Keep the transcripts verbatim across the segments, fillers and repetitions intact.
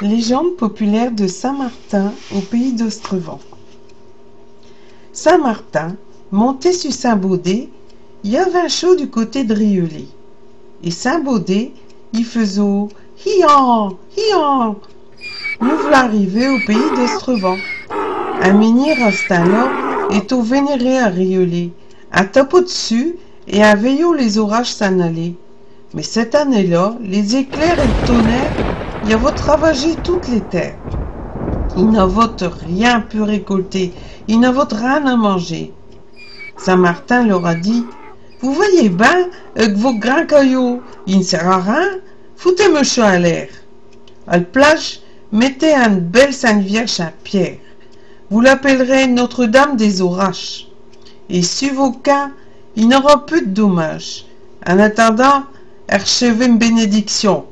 Légende populaire de Saint Martin au pays d'Ostrevent. Saint Martin, monté su sin baudet, i avint chaud du côté d'Rieulay. Et sin baudet, i faisot hian, hian. Nous v'là arrivés au pays d'Ostrevent. Un menhir à ch' temps-là étot vénéré à Rieulay. In tapot d'sus et in veyot les oraches s'in aller. Mais chelle année-là, les éclairs et l' tonnerre i avottent ravagé toutes les terres. I n'avottent rien pu récolter, i n'avottent rien à minger. Saint Martin leur a dit : « Vous veyez bin, euh, qu' vos grinds caillots, i n' sert à rien, foutez-me cha à l'air. À l' plache, mettez eune belle Sainte Vierge in pierre. Vous l'appellerez Notre-Dame des Oraches. Et su vos camps, i n'ara pus d' dommages. In attindant, archevez m' bénédiction.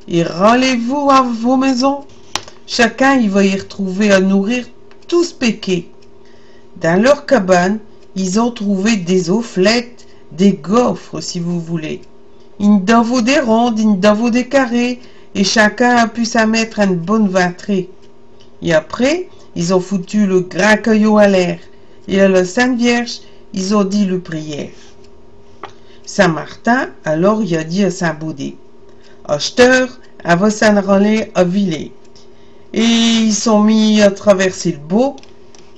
Et rallez-vous à vos maisons. Chacun i va y r'trouver à nourrir tout s' péqué. » Dins leur cabane, is ont trouvé des oflettes, des gaufres, si vous voulez. In d'avot des rondes, in d'avot des carrées, et chacun a pu s'in mette eune bonne vintrée. Et après, is ont foutu les grinds caillots à l'air, et à la Sainte Vierge, is ont dit leu prière. Saint Martin, alors, i a dit à sin baudet : « Achteure, in va s'in raller à Villers. » Et is sont mis à traverser l' bos,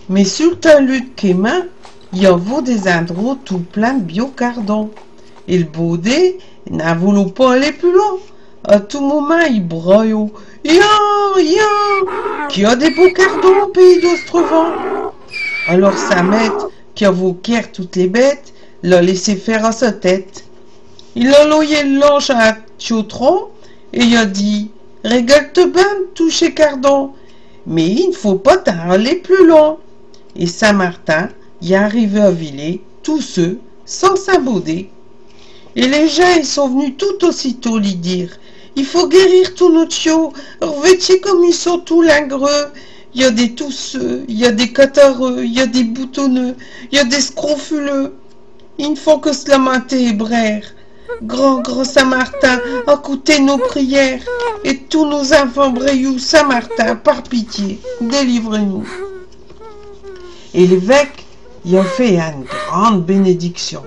mais su l' talus d' quémin, i avot des indrots tout pleins d' biaux cardons. Et l' baudet n'in voulot pas aller pus loin. À tout momint, i braillot : « Hian, hian, qu'i a des biaux cardons au pays d'Ostrevent. » Alors sin maîte, qui avot quer toutes les bêtes, l'a laissé faire à s' tête. I l'a loyé l' lanche à un tiot tronc et i a dit : « Régale-te bin d' tous chés cardons, mais i n' faut pas t'in aller pus loin. » Et Saint Martin, i est arrivé à Villers, tout seu, sans sin baudet. Et les gins, is sont v'nus tout aussitôt li dire : « I faut guérir tous nos tiots, r'vêtiez comme is sont tout lingreux. I a des tousseux, i a des catarreux, i a des boutonneux, i a des scrofuleux. I n' font que s' lamenter et braire. Grand, grand Saint Martin, acoutez nos prières, et tous nos infants brayoux, Saint Martin, par pitié, délivrez-nous. » Et l'évêque i a fait eune grande bénédiction.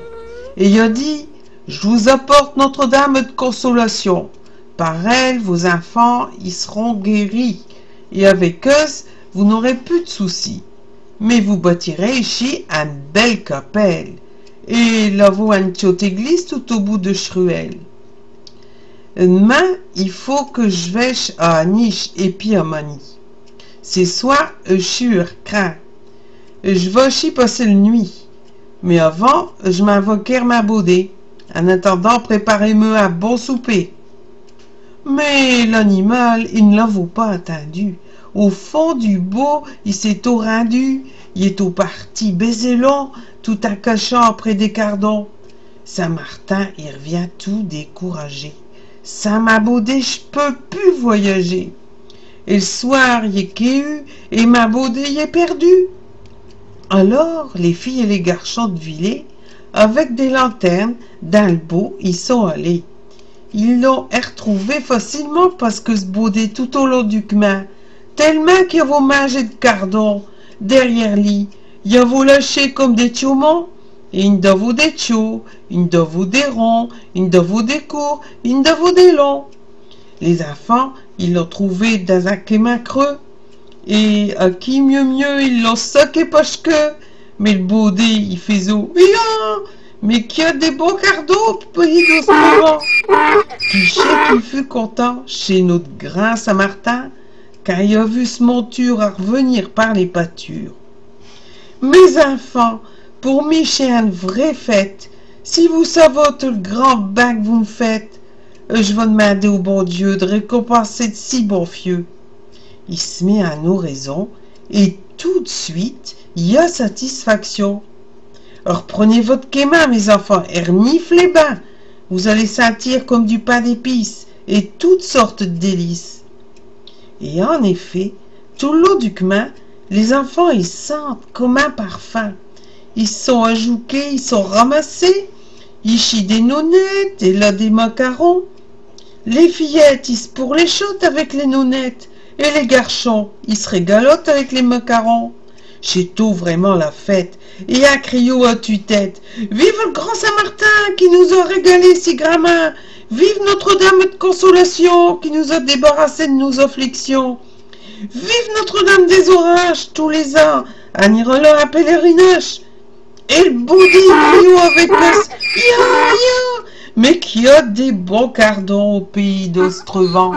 Et i a dit : « Je vous apporte Notre-Dame de Consolation. Par elle, vos infants i seront guéris, et avec eux, vous n'aurez pus d' soucis. Mais vous bâtirez ichi eune belle capelle, et là-vau eune tiote église tout au bout de ch' ruelle. Demain, i faut que j' vache à Aniche et pis à Magny. Ch' soir, j' sus ercrin. J' vas ichi passer l' nuit. Mais avant, j' m'in vas querre min baudet. In attindant, préparez-me un bon souper. » Mais l'animal, i n' l'avot pas attindu. Au fond du bos, i s'étot rindu. I étot parti baiser l'an, tout in cachant après des cardons. Saint Martin i r'vient tout découragé. Sans min baudet, j' peux pus voyager. Et l' soir, i est quéu, et min baudet, i est perdu. Alors, les filles et les garchons d' Villers, avec des lanternes, dins l' bos, i sont allés. I l'ont ertrouvé facilemint, pasque s' baudet tout au long du qu'min, tell'mint qu'i avot mingé d' cardons, derrière li, i avot lâché comme des tiots mons, et i n'd'avot des tiots, i n'd'avot des ronds, i n'd'avot des courts, i n'd'avot des longs. Les infants, i l'ont trouvé dins un qu'min creux, et à qui mieux mieux, i l'ont saqué par s' queue. Mais l' baudet, i faisot : « Hian, mais qu'i a des bons cardons au pays d'Ostrevent. » Qui ch'est qui fut contint, ch'est not' grand Saint Martin, quand i a vu s' monture arvenir par les pâtures. Mes infants, pour mi ch'est eune vraie fête. Si vous savottes l' grand bin qu' vous m' faites, j' vas d'minder au bon Dieu d' récompenser d' si bons fieux. I s' met in oraison, et tout d' suite, i a satisfaction. Reprenez vot' quémin, mes infants, et r'niflez bin. Vous allez sintir comme du pain d'épices et toutes sortes d' délices. Et in effet, tout l' long du qu'min, les infants i sintent comme un parfum. I sont ajouqués, i sont ramassés, ichi des nonnettes et là des macarons. Les fillettes i s' pourléchottent avec les nonnettes, Et les garchons, i s'régalottent avec les macarons. Ch'étot vraimint la fête, et in criot à tue-tête : « Vive l'grand Saint-Martin qui nous a régalés si gramint ! Vive Notre-Dame de Consolation qui nous a débarrassés de nos afflictions ! Vive Notre-Dame des Orages, tous les ans, in ira là in pèlerinage ! » Et l'baudet i criot avec us : « Ya, ya ! Mais qu'i a des bons cardons au pays d'Ostrevent ! »